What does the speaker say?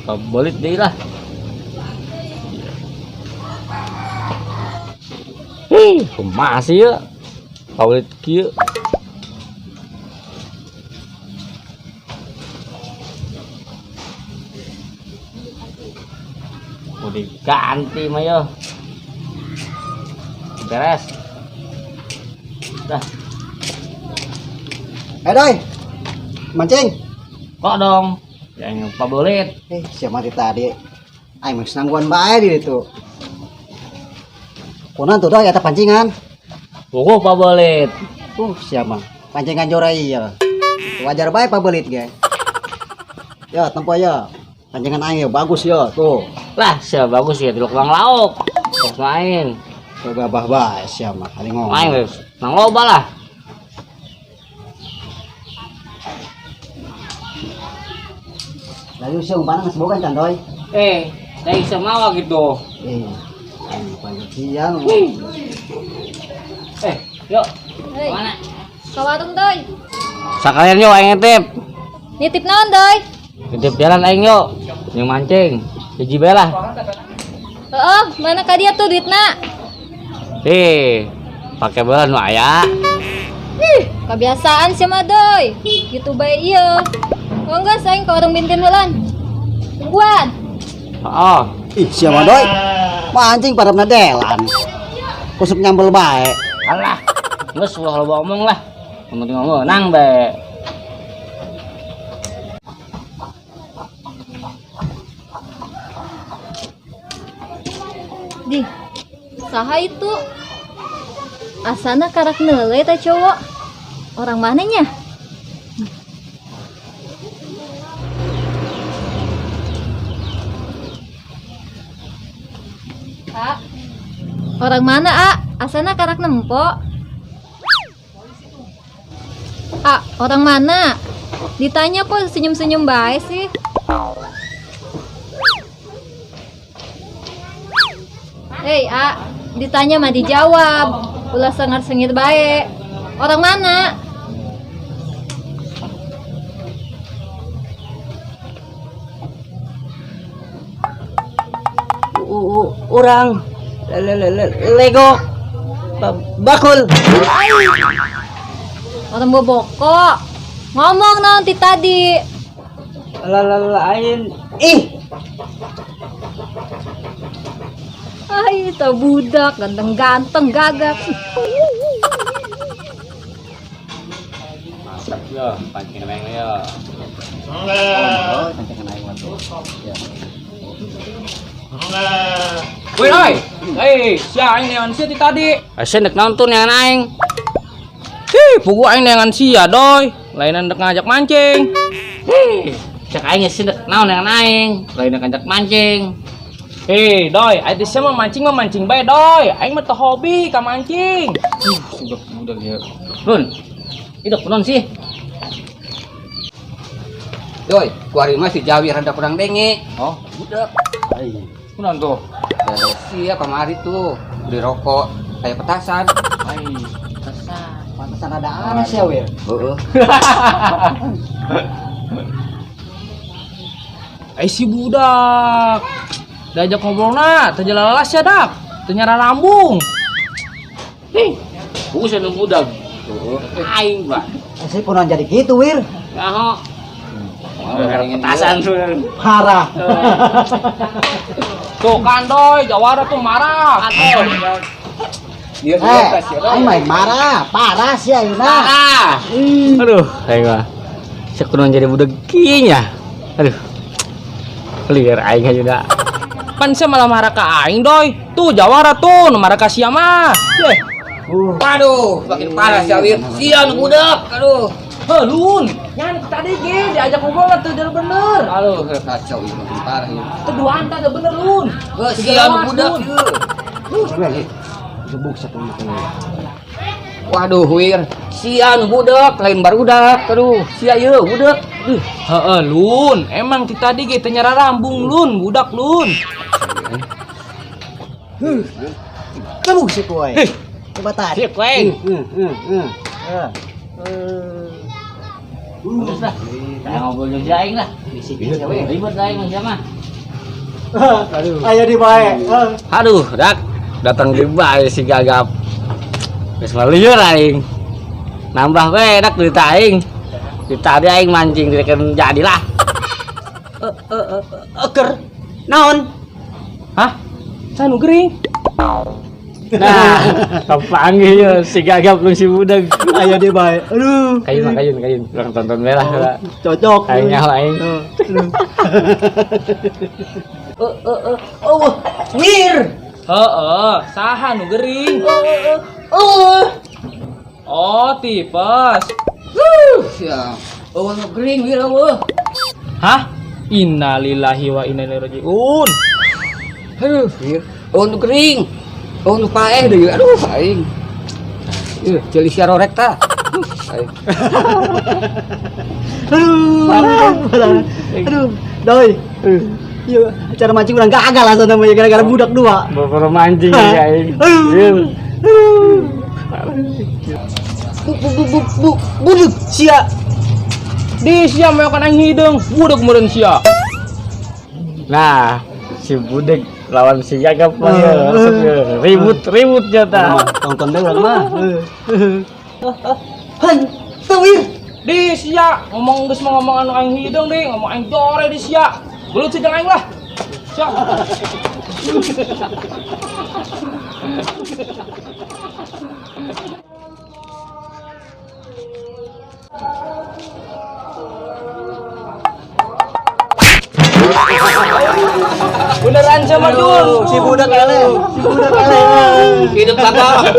Pabelit deui lah. Hih, kumaha sih ya? Pabelit kieu. Udah ganti mah yo. Beres. Dah. Eh doi, mancing. Kok dong? Yang pabelit. Eh, siapa mati tadi? Aing mah nangguan bae di ditu. Kunan tuh doi eta pancingan. Puguh pabelit. Siapa? Pancingan jora iya. Wajar bae pabelit ge. Yo, tempo yo. Pancingan aing yo bagus yo, tuh. Lah, siapa bagus ya tilok bang lauk. Kok main. Coba bah bae siapa kali ngomong. Main wes. Nang loba lah. Lalu sih umpan geus boga can doi. Eh, dari semawa gitu. Eh, aing pancing siang. Eh, yuk. Hei. Mana? Ke warung doi. Sekalian yuk aing nitip. Nitip naon doi? Nitip jalan aing yuk. Yang mancing. Hiji bae lah. Heeh, mana ka dia tuh duitna? Eh, pakai bola nu aya. Ih, kebiasaan sih mah doi. Gitu bae ieu. Oh enggak, aing ke warung Bintin heulan. Tungguan. Oh, Ih, siapa doi? Mancing parabna delan. Kusup nyambel bae. alah. Geus ulah loba omong lah. Yang penting ngomong menang bae. Di, saha itu? Asana karak neule teh cowok. Orang mananya? A. Orang mana, A? Asana karak nempo. A, orang mana? Ditanya kok senyum-senyum bae sih. Hei, A, ditanya mah dijawab. Ulah sengar-sengir bae. Orang mana? Orang Lego bakul. Orang boboko. Ngomong nanti tadi. Lain. Ih, Ay, itu budak ganteng-ganteng gagap. Mantap yo, pancing aing yo. oh, pancingan aing mah tuh. Ya. Woi, oi. Hei, sia aing neangan sia ti tadi. Asa nek nonton yang aing. Hih, pugu aing neangan sia, doi. Lainan dek ngajak mancing. Hei, cek aing sih dek naon yang aing. Lain dek ngajak mancing. Hei, doi, aing teh sia mah mancing bae, doi. Aing mah teu hobi ka mancing. Sudah budak ya. Lun, itu kunon sih. Doi, kuari mah si Jawi rada kurang denge. Oh, Budak. Ai. kunon tuh. Sia kamari tuh beli rokok kayak petasan. Ai, petasan. Pantesan ada aneh sih, Wir. Heeh. Eh si budak. Diajak ngobrolna, teu jelalas ya dak. Teu nyara rambung. Hei, bukan nu budak. Aing, Pak. Sih kunaon jadi gitu, Wir. Ngaho. Petasan tuh. Parah. Tuh kan doi, jawara tuh marah. Atuh. Dia Eh, aing mah marah, parah sih aing mah. Ah. Aduh, aing mah. Cek kunaon jadi budak kieu nya. Aduh. Liar aing aja dah. Pan sia malah marah ka aing doi. Tuh jawara tuh, nu marah ka sia mah. Yeh. Waduh, makin parah si Awir. Sia nu budak. Aduh. Heh, Lun. Nyan tadi ge diajak ngobrol teu jadi bener. Aduh, kacau ini makin parah ini. Teu duaan teh bener, Lun. Heh, sia nu budak ieu. Gebuk satu itu. Waduh, Wir. Sia nu budak, lain barudak. Aduh, sia ieu budak. Duh. Heeh, Lun. Emang ti tadi ge teu nyara rambung, Lun, budak, Lun. Gebuk sih kowe. Coba tadi. Sip, aing. Terus lah. Saya ngobrol jeung si aing lah. Bisikin sih, Wir. Ribet lah aing mah sia mah. Aduh. Aya di bae. Aduh, dak datang di bae si gagap. Geus malieur aing. Nambah we dak duit aing. Di tadi aing mancing direken jadilah. Eker. Naon? Hah? Saya nu gering. Nah, kapanggih ya si gagap lu si budak. Aya di bae. Aduh. Kayun mah kayun kayun. Urang tonton we lah. Cocok. Aing nyaho aing. Oh, wir. Heeh, saha nu gering? Oh, tipes. Sia. Oh, nu gering wir eueuh. Hah? Innalillahi wa inna ilaihi rajiun. Aduh, wir. Oh, nu gering. Oh, nu paeh deui. Aduh, aing. Ih, ceuli sia rorek tah. Aing. Aduh. Parah. Aduh, doi. Iya, acara mancing urang gagal asa namanya gara-gara budak dua. Boro mancing ya aing. Aduh. Bu bu bu bu bu budeg sia. Di sia meokan aing hideung, budak meureun sia. Nah, si budek lawan si gagap mah ya, langsung ya. Ribut-ribut jatah. Tonton deh urang mah. Han, tuh wir. Di sia ngomong geus mah ngomong anu aing hideung deui, ngomong aing jore di sia. Gelut si jeung aing lah. Sia. Beneran sama Dul. Si budak eleh, si budak eleh. Hidup kakak.